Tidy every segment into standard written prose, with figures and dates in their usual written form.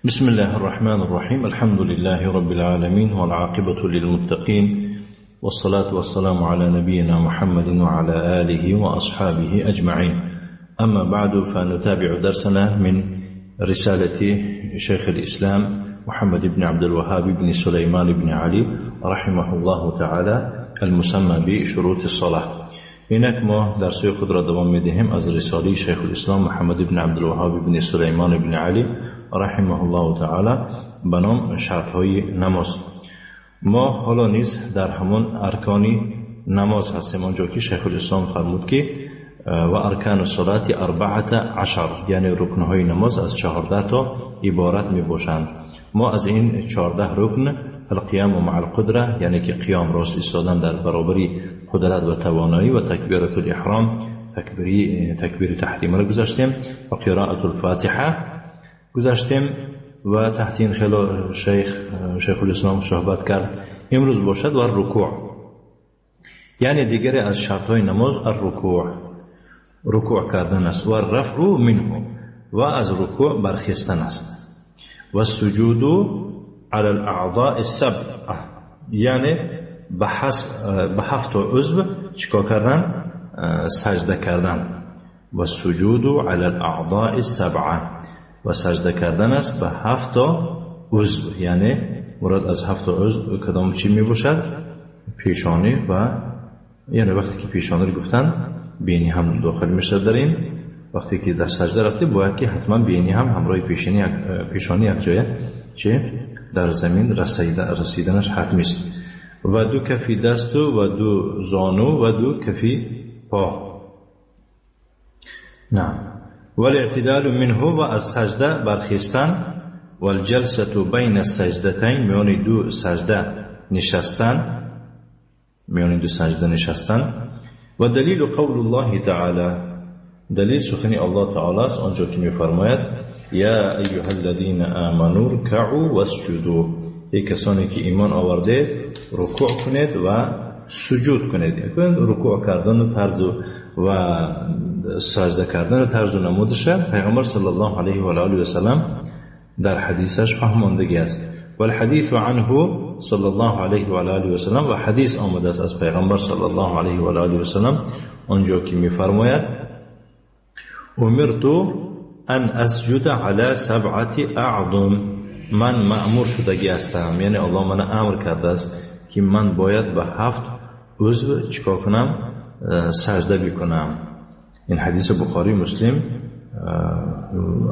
بسم الله الرحمن الرحيم. الحمد لله رب العالمين، والعاقبة للمتقين، والصلاة والسلام على نبينا محمد وعلى آله وأصحابه أجمعين. أما بعد، فنتابع درسنا من رسالة شيخ الإسلام محمد بن عبد الوهاب بن سليمان بن علي رحمه الله تعالى المسمى بشروط الصلاة. اینک ما درس خود را دوام میدهیم از رساله شیخ الاسلام محمد بن عبدالوهاب بن سلیمان بن علی رحمه الله تعالی به نام شرطهای نماز. ما حالا نیز در همان ارکان نماز هستیم، آنجا که شیخ الاسلام فرمود که و ارکان الصلاة 14، یعنی رکنهای نماز از 14 تا عبارت می باشند. ما از این 14 رکن القیام مع القدره، یعنی که قیام راست ایستادن در برابری قدرت و توانایی، و تکبیرة الاحرام تکبیر تحریم را گذاشتیم، و قراءة الفاتحه گذاشتیم و تحت این خیلی شیخ الاسلام صحبت کرد. امروز باشد و رکوع، یعنی دیگری از شرطهای نماز الرکوع، رکوع کردن است، و الرفع منه، و از رکوع برخیستن است، و السجود علی الاعضاء السبع، یعنی به هفت عضو چیکار کردن؟ سجده کردن. و السجود علی الاعضاء السبعه، و سجده کردن است به هفت عضو، یعنی مراد از هفت عضو کدام چی می باشد؟ پیشانی، و یعنی وقتی که پیشانی رو گفتن بینی هم داخل میشه در این. وقتی که در سجده رفتی باید که حتما بینی هم همراه پیشانی یک جایه چه در زمین رسیدنش حتمی است. و دو کفی دست و دو زانو و دو کفی پا. نعم. والاعتدال منه، و از سجده برخیستن، والجلسة بین السجدتین، میان دو سجده نشستن، میان دو سجده نشستن. و دلیل قول الله تعالی، دلیل سخن الله تعالی است آنجا که میفرماید یا ایها الذین آمنوا ارکعوا واسجدوا، ای کسانی که ایمان آورده رکوع کنید و سجود کنید. رکوع کردن و طرز و سجده کردن طرز و نمودش پیغمبر صلی الله علیه و آله و سلم در حدیثش فهماندگی است. و الحدیث عنه صلی الله علیه و آله و سلم، و حدیث آمده است از پیغمبر صلی الله علیه و آله و سلم آنجا که میفرماید امرت ان اسجد علی سبعة اعظم، من مأمور شدگی هستم، یعنی الله من امر کرده است که من باید به هفت عضو چیکار کنم؟ سجده بکنم. این حدیث بخاری مسلم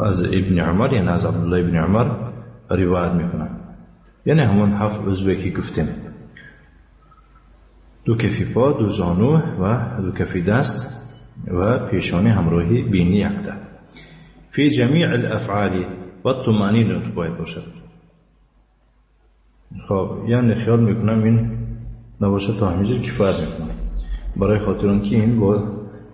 از ابن عمر، یعنی از عبدالله ابن عمر روایت میکنم. یعنی همون هفت عضوی که گفتیم، دو کفی پا، دو زانو و دو کفی دست و پیشانی همراهی بینی یکده. فی جمیع الافعال و الطمأنینه باید باشد. خب یعنی خیال میکنم این نباشه تا همینجور کفایت میکنم، برای خاطر اون که این با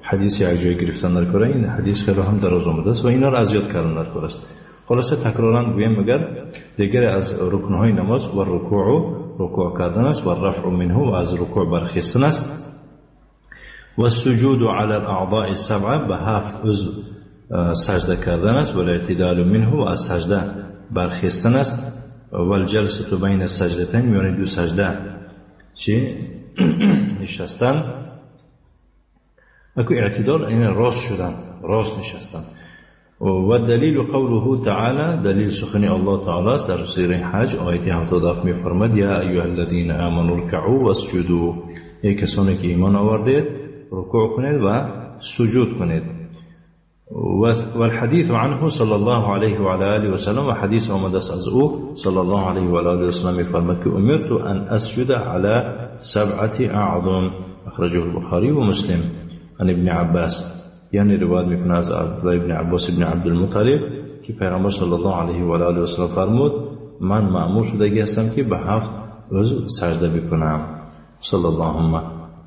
حدیث یک جای گرفتن در کاره، این حدیث خیلی هم دراز آمده است و اینا را از یاد کردن در کار است. خلاصه تکرارا گویم مگر دیگر از رکنهای نماز و رکوع، رکوع کردن است، و رفع منه، و از رکوع برخیستن است، و السجود علی الاعضاء السبعه، به هفت عضو سجده کردن است، و الاعتدال منه، و از سجده برخیستن است، و الجلسة بین السجدتین، میان دو سجده چی نشستن. اکو اعتدال یعنی راست شدن، راست نشستن. و دلیل قوله تعالی، دلیل سخن الله تعالی است در سوره حج آیه 77 میفرماد یا ایها الذین آمنوا ارکعوا واسجدوا، ای کسانی که ایمان آوردید رکوع کنید و سجود کنید. والحديث عنه صلى الله عليه وعلى آله وسلم، و حدیث آمده است از او صلی الله علیه و آله و سلم میفرماد که امرت ان اسجد على سبعة اعظم، اخرجه البخاری و مسلم عن ابن عباس. یعنی روایت میکنه از عبدالله ابن عباس ابن عبدالمطلب که پیغمبر صلی الله علیه و آله و سلم فرمود من مأمور شدگی هستم که به هفت عضو سجده بکنم. صلی الله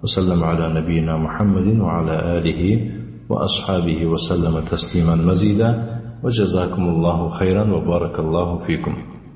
وسلم علی نبینا محمد و علی آله وأصحابه وسلم تسليما مزيدا، وجزاكم الله خيرا وبارك الله فيكم.